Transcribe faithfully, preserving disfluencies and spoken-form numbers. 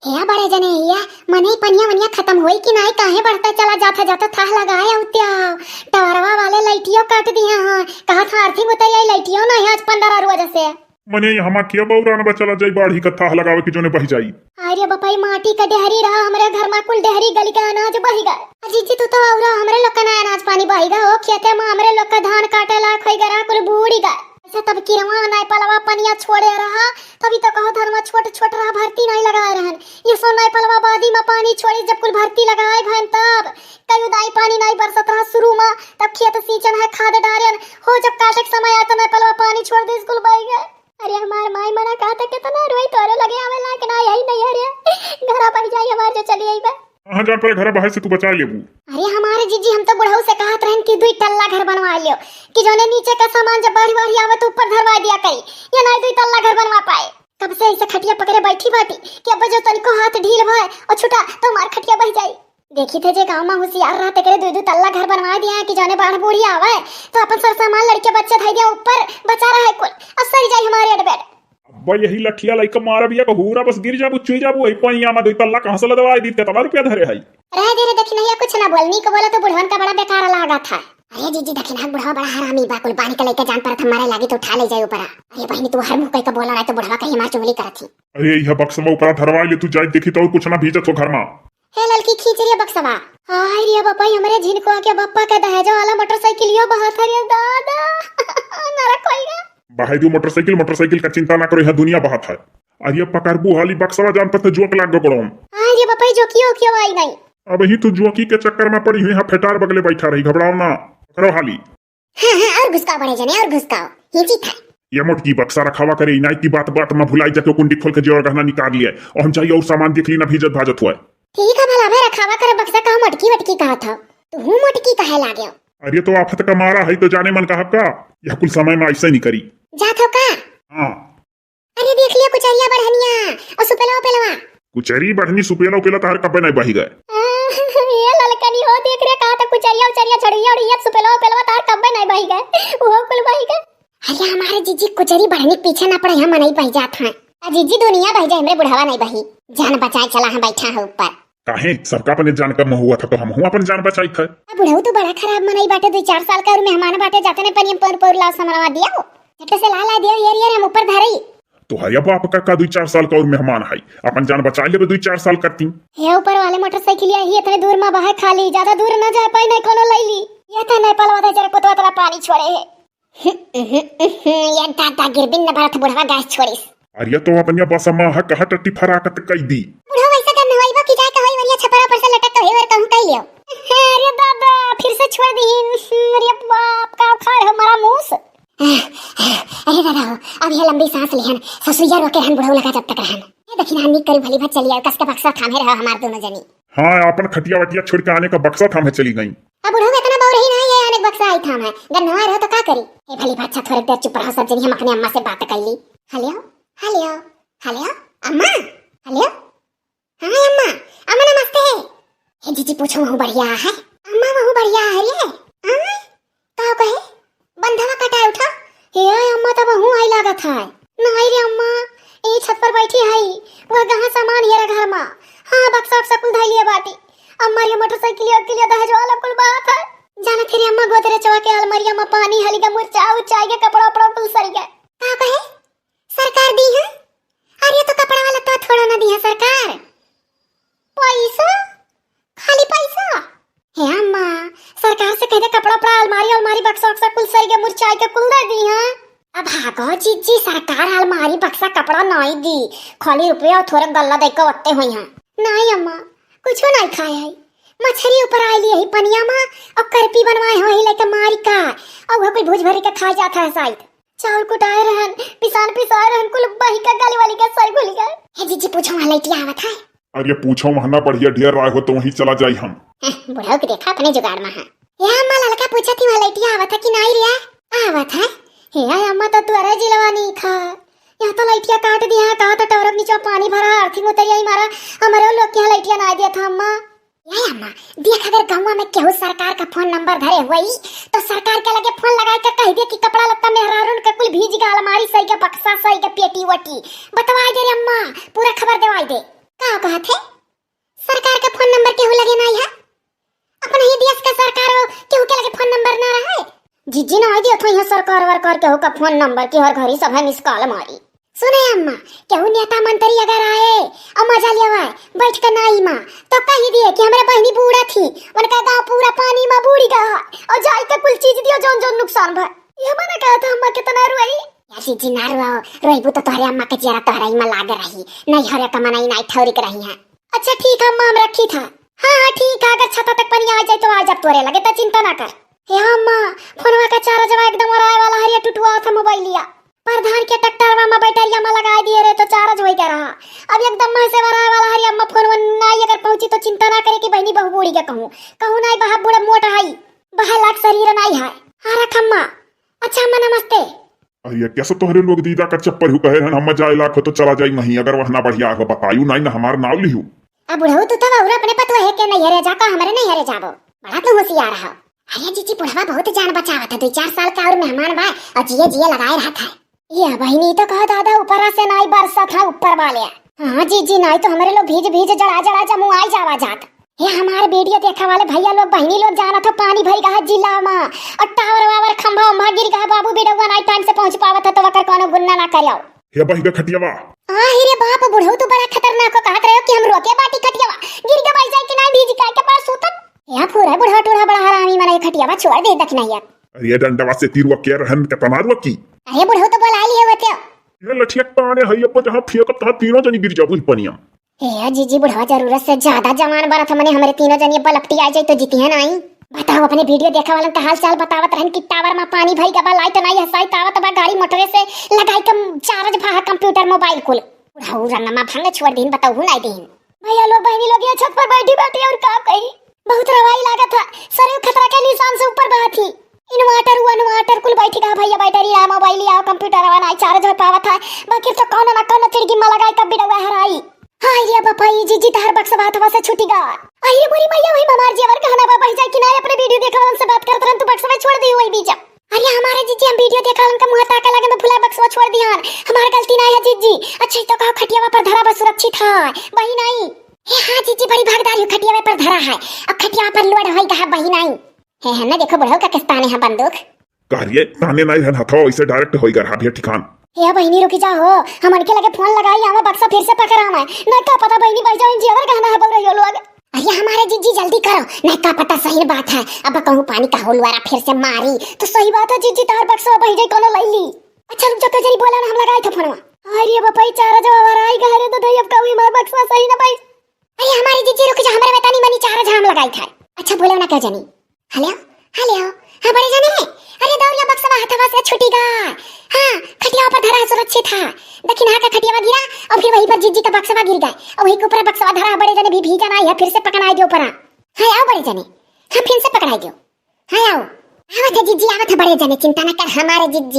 हे बड़े जने, हिया मने पनिया वनिया खतम होई कि नाई, काहे बढ़ता चला जाता, जाता थाह लगाए अउत्या। टवरवा वाले लइटियो काट दिया हाँ, कहा था अर्थिंग उतरी आई, लइटियो नाई आज पंद्रह रोज से। मने यहाँ मा किया बौरा न बचला जाई, बाढ़ी का थाह लगावे कि जोने बहि जाई। अरे बपाई, माटी का डेहरी रहा हमरे घर मा, कुल डेहरी गली का अनाज बहि गए। अजी जी, तू तो औरा हमरे लोग का ना अनाज पानी बहि गए हो, खेते मा हमरे लोग का धान काटे लायक होई गए रहा, कुल बूड़ी गए। ऐसे तब किरवा नाई पलवा पनिया छोड़े रहा, तभी तो कहो धनवा छोट छोट रहा, भरती नाई लगाए रहन। ये सो नाई पलवा बादी मा पानी छोड़ी, जब कुल भरती लगाए भन तब कई उदाई पानी नाई बरसत रहा शुरू मा, तब खेत सींचन है, खाद डारेन हो, जब काटे के समय आए तो नाई पलवा पानी छोड़ दे, स्कूल बहि गए। अरे हमार माई मना कहा था कितना रोई, तोरे लगे आवे लायक ना यही नहीं है रे। घरा बहि जाई हमार जो चली आई बा। कहाँ जान पड़े, घरा बाहर से तू बचा लेबू। अरे हमारे जीजी, हम तो बुढ़ऊ से कहत रहन कि दुई टल्ला घर बनवा लियो, कि जोने नीचे का सामान जब बाढ़ी वाढ़ी आवे तो ऊपर धरवा दिया करी, ये नहीं दुई टल्ला घर बनवा पाए। कब से ऐसे खटिया पकड़े बैठी बाटी कि अब जो तनिको हाथ ढील भय और छुटा तो मार खटिया बहि जाई। देखी थे जे गाँव मा होशियार रहा, तेकरे दुई दुई टल्ला घर बनवा दिया कि जाने बाढ़ बूढ़ी आवे तो अपन सर सामान लड़के बच्चे धई दिया ऊपर, बचा रहा है कुल, अब सर जाई हमारे अडबेड। अब्बा यही लठिया लइका मारब या कहूरा, बस गिर जाबू चुई जाबू वही पनिया मा, दुई टल्ला कहाँ से लदवाई दी, तेतना रुपया धरे है। रह दे रे, देखी नहीं कुछ ना बोल, नी को बोला तो बुढ़वन का बड़ा बेकार लागा था। अरे जीजी, देखी ना बुढ़वा बड़ा हरामी बा, कुल बानी के लइका जान परत हमारे लागी तो उठा ले जाए ऊपरा। अरे बहिनी, तू हर मुँह कह के बोला, नहीं तो बुढ़वा कहीं मार चुगली करत ही। अरे यह बक्सवा ऊपरा धरवा ले, तू जाए देखी तो कुछ ना भीजत हो घर मा। हे ललकी, खींच रे बक्सवा। हाय रे बप्पा, हमरे झिनको के बप्पा के दहेजो वाला मोटरसाइकिलियो बहत है रे दादा। नरक होइगा। बहाई दियो मोटरसाइकिल, मोटरसाइकिल का चिंता ना करो, यहाँ दुनिया बहत है। अरे पकड़बू हाली बक्सवा, जान पर तो जोक लाग गड़ोम। हाय रे बप्पा, जोकियो उकियो आई नहीं। अब ही तू जोकी के चक्कर मा पड़ी हुई, यहाँ फेटार बगले बैठा रही, घबराओ ना। पकड़ो हाली। हाँ, हाँ, और घुसकाओ बड़े जने, और घुसकाओ। हिंची था। ये मोटकी बक्सा रखावा करे, इनाई की बात बात मा भुलाई जाके कुंडी खोल के जेवर गहना निकाल लिया। और हम जाइए और सामान देख ली ना भीजत भाजत हुआ है। ठीक है भला भाई, रखावा करे बक्सा, कहा मोटकी वटकी कहा था। तू हूँ मोटकी कहे लागे। अरे तो आफत का मारा है तो जाने मन कहा का, यह कुल समय मा ऐसे नहीं करी। जात हो का? हाँ। अरे देख लिया कुचरिया बढ़निया और सुपेलवा उपेलवा। कुचरी बढ़नी सुपेला उपेला तार कब्बे नहीं बही गए। ये ललकनी हो देख रे, कहा था कुचरिया उचरिया झड़िया उड़िया सुपेलवा उपेलवा तार कब्बे नहीं बही गए, वो कुल बही गए। अरे हमारे जीजी कुचरी बढ़नी पीछे ना पड़े, हम नहीं बही जात हैं। आ जीजी दुनिया बही जाए, हमरे बुढ़ावा नहीं बही। जान बचाए चला हम बैठा है ऊपर। काहे? सबका अपने जान का मोह हुआ था, तो हमहू अपन जान बचाई थे। अब बुढ़ऊ तो बड़ा खराब मनई बाटे, दुई चार साल का और मेहमान बाटे, जाते ने पनियम पर पर ला समरवा दिया हो। झट से ला ला दिया, यार, यार, हम ऊपर धरई। तोहरे बाप का, का दुई चार साल का और मेहमान है, अपन जान बचा लेबे दुई चार साल करती। हे ऊपर वाले मोटरसाइकिल ही इतने दूर मा बाहर खाली, ज्यादा दूर ना जा पाई, नहीं कोनो लैली। ये तो नहीं पलवा दे जरा पुतवा तला पानी छोड़े है। ये दादा गिरबिन न भरत बुढ़वा गैस छोड़िस। अरे तो अपनिया बस मा है, कहा टट्टी फराकत कई दी। बुढ़वा वैसा कर नवाई बा कि जाए कहई वरिया छपरा पर से लटक के होई और कहूँ कई लियो। अरे दादा, फिर से छोड़ दी। अरे बाप का उखाड़ हो मारा मूस। अरे दादा हो, अब ये लंबी सांस लिहन, ससुइया रोके रहन बुढ़ऊ लगा जब तक रहन। ये देखी ना, नी करी भली भात चली आयो, कस के बक्सा थामे रहो हमार दोनों जनी। हाँ, अपन खटिया वटिया छोड़ के आने का बक्सा थामे चली गई। अब बुढ़ऊ इतना बौर ही ना, ये आने बक्सा आई थाम है, गन्नवा रहो तो का करी? ए भली भात, थोड़े देर चुप रहो सब जनी, हम अपने अम्मा से बात कर ली। हेलो, हेलो, हेलो, अम्मा, हेलो। हाँ अम्मा, अम्मा नमस्ते। हे जीजी पूछो, वहू बढ़िया है? अम्मा वहू बढ़िया है रे। हाँ? का कहे? बंधवा कटाए उठा। हे अम्मा, तब वहू आई लागत है। नहीं रे अम्मा, ए छत पर बैठी है। वह गहा सामान ये घर मा। हाँ, बक्सा उक्सा कुल धइलिए बाटी। अम्मा रे मोटरसाइकिल के लिए दहेज वाला कुल बात है। जाना थे रे अम्मा, गोदरेजवा के अलमारिया मा पानी हलिगा, मुरचा उरचा के कपड़ा उपड़ा कुल सरिगा। का कहे? सरकार दी है? अरे तो कपड़ा वाला तो थोड़ा ना दी है सरकार। पैसा? खाली पैसा? हे अम्मा, सरकार से कह दे कपड़ा उपड़ा, अलमारी अलमारी, बक्सा उक्सा कुल सरिगा मुरचाई के कुल दे दी है। अब भागो जीजी, सरकार अलमारी बक्सा कपड़ा नहीं दी, खाली रुपया और थोड़े गल्ला दे के ओते हुई है। नहीं अम्मा, कुछो नहीं खाए है। मछरी ऊपर आइली यही पनिया मा और करपी बनवाए हो ही लेके मारी का, और वो कोई भूज भरी के खा जाता है शायद। चाउर कुटाए रहन, पिसान पिसाए रहन, कुल बही का गाली वाली के सर घुल गए। हे जीजी, पूछो वहाँ लइटिया आवत है। अरे पूछो वहाँ ना, बढ़िया ढेर राय हो तो वहीं चला जाई हम। हैं, बुढ़ऊ के देखा अपने जुगाड़ मा है। हे अम्मा, ललका पूछा थी वहाँ लइटिया आवत है कि नाई रिया? आवत है। हे अम्मा, तो तू अरे जिलवा नहीं खा। यहाँ तो लइटिया काट दिया है, कहा तो टवरक नीचे पानी भरा, अर्थिंग उतरी आई मारा, हमारे लोग के यहाँ लइटिया ना दिया था अम्मा। ए अम्मा, देख, अगर गौवा में केहू सरकार का फोन नंबर धरे होई, तो सरकार के लगे फोन लगाई के कह दे कि कपड़ा लत्ता मेहरारून के कुल भीज गए, अलमारी सही के, बक्सा सही के, पेटी वटी। बतवाई दे रे अम्मा, पूरा खबर देवाई दे। का कहत है? सरकार का फोन नंबर केहू लगे नाई है? अपने ही देश का सरकार हो, केहू के लगे फोन नंबर ना रहे? जिज्जी, नाई दियो तो यहाँ सरकार वरकार केहू का फोन नंबर कि हर घड़ी सब है मिस कॉल मारी। सुने अम्मा, केहू नेता मंत्री अगर आए और मजा लेवाए बैठ के नाई मा, तो कही दिए कि हमरे बहिनी बूढ़ा थी, उनका गाँव पूरा पानी मा बूड़ी गवा है और जाई के कुल चीज दियो जौन जौन नुकसान भा। ये मने कहा था अम्मा कितना रोई। या जिज्जी ना रोओ, रोइबू तो तोहरे अम्मा के जियरा तोहरे ही मा लाग रही, नहीं हरे का मनई नाई ठौरी के रही है। अच्छा ठीक है अम्मा, हम रखी था। हाँ हाँ ठीक है, अगर छता तक पानी आ जाए तो आ जब तोरे लगे, तो चिंता ना कर। हे अम्मा, फोनवा का चार्जवा एकदम ओराए वाला हरिया, टुटुआ था मोबाइलिया। प्रधान के ट्रैक्टरवा मा बैटरिया मा लगाए दिए रहे तो चार्ज होई गया रहा। अब एकदम महसे ओराए वाला हरिया अम्मा, फोनवा नाई अगर पहुँची तो चिंता ना करे कि बहिनी बहू बूढ़ी के कहूँ, कहूँ नाई बहा बूढ़ा मोट हई, बहा लाख शरीर नाई है। हाँ रख अम्मा। अच्छा अम्मा नमस्ते। अरे कैसे तोहरे लोग दीदा का चप्पल हु कहे रहन, हम जाए लाख हो तो चला जाई नहीं, अगर वह ना बढ़िया हो बतायु नहीं ना हमार नाव लिहू। अब बुढ़ऊ तू तो और अपने पतुआ है के नहीं हरे जाको, हमरे नहीं हरे जाबो। बड़ा तू होशियार हो। अरे जिज्जी बुढ़वा बहुत जान बचावत है, दो चार साल का और मेहमान बा और जिए जिए लगाए रहत है। ये बहिनी तो कहा दादा ऊपरा से नाई बरसत है ऊपर वाले। हाँ जिज्जी नाई तो हमरे लोग भीज भीज जड़ा जड़ा जमुआई जावा जात। हे हमार वीडियो देखा वाले भैया लोग बहिनी लोग जानत हो पानी भरी गहा जिला मा और टावर वावर खंभा उम्भा गिर गहा बाबू बिडौआ नाई टाइम से पहुँच पावत है तो वकर कौनो गुन्ना ना करियो। हे बहिदा खटियावा। आ, हे रे बाप, बुढ़ऊ तो बड़ा खतरनाक हो, कहत रहो कि हम रोके बाटी खटियावा। गिर के बैठ जाए कि ना भीज के आके पास सूतत। या पूरा बुढ़ा टूढ़ा बड़ा हरामी मने खटियावा छोड़ दे दखिनाइया। अरे डंडवा से तीर रोके रहन के तमार रोकी। अरे बुढ़ऊ तो बोला लिए होते। ये लठिया पाने है, अब जहाँ फेंकत तहाँ तीनों जनी गिर जाबू पनिया। हे जिज्जी बुढ़वा जरूरत से ज्यादा जवान बनत ह, मने हमरे तीनों जनी बलपटी आ जाई तो जीती है नाई। बताओ अपने वीडियो देखा वालन का हाल चाल बतावत रहन कि टावर मा पानी भरी गबा, लाइट नाई है, साइत आवत बा गाड़ी मोटरे से लगाई के चार्ज भा कंप्यूटर मोबाइल कुल। बुढ़ऊ रंगमा भंग छोड़ दीन, बताऊ नाई दीन। भैया लोग बहिनी लोग ये छत पर बैठी बैठी और का कही, बहुत रवाई लागत है। सरे खतरा के निशान से ऊपर बहा थी। इन्वर्टर वो इन्वर्टर कुल बैठी गहा भैया, बैटरी रहा मोबाइल या कंप्यूटर रहा नाई चार्ज हो पावत है। बाकी तो कौन ना कौन तिरगी मा लगाई कब बिडवा हराई। हाय रे बापा, ई जिज्जी तहर बक्सवा हथवा से छूटी गा। आई रे मोरी मैया, वही हमार जेवर गहना बा, बह जाए कि नाई, अपने वीडियो देखा वालन से बात करत रहन, तू बक्सवा छोड़ दी वही बीच। अरे हमारे जिज्जी, हम वीडियो देखा वालन का मुँह ताके लगे में भुला बक्सवा छोड़ दिहन। हमार गलती नाई है जिज्जी। अच्छा, ई तो कहो खटियावा पर धरा बा सुरक्षित है, बही नाई। हे हाँ जिज्जी, बड़ी भागदार हूँ, खटियावे पर धरा है। अब खटियावा पर लोड होई गहा, बही नाई। हे है ना, देखो बुढ़ऊ का किस ताने है बंदूक। का रे, ताने नाई रहन, हथवा वैसे डायरेक्ट होई गहा भैया ठिकान। हे बहिनी रुकी जा हो, हमन के लगे फोन लगाई, आवा बक्सा फिर से पकड़ावा। ना का पता बहिनी बह जाओ, जेवर गहना है बउरहियो लोग। अरे हमारे जिज्जी जल्दी करो, ना का पता सही बात है, अब कहूँ पानी का होलवारा फिर से मारी तो सही बात है जिज्जी तहर बक्सा बह जाई कोनो लैली। अच्छा रुक जा, तो जरी बोला ना, हम लगाई था फोनवा। अरे बापा, ई चारा जवा वारा आई गहा रे, तो दई अब कहूँ हमार बक्सा सही ना पाई। अरे हमारे जिज्जी रुक जा, हमरे में तनी मनी चारा जाम लगाई था। अच्छा बोला ना का जनी। हेलो, हेलो, हाँ बड़े जने, अरे दौरिया बक्सवा हथवा से छूटी गा। हाँ, खटियावा पर धरा है, सुरक्षित है। दखिनहा का खटियावा गिरा और फिर वहीं पर जिज्जी का बक्सवा गिर गए और वहीं के ऊपर बक्सवा धरा है, बड़े जने भी भीजा नाई है, फिर से पकड़ाई दियो ऊपर। हाँ आओ बड़े जने, हाँ फिर से पकड़ाई दियो। हाँ आओ, आवत है जिज्जी, आवत है बड़े जने, चिंता ना कर हमारे जिज्जी।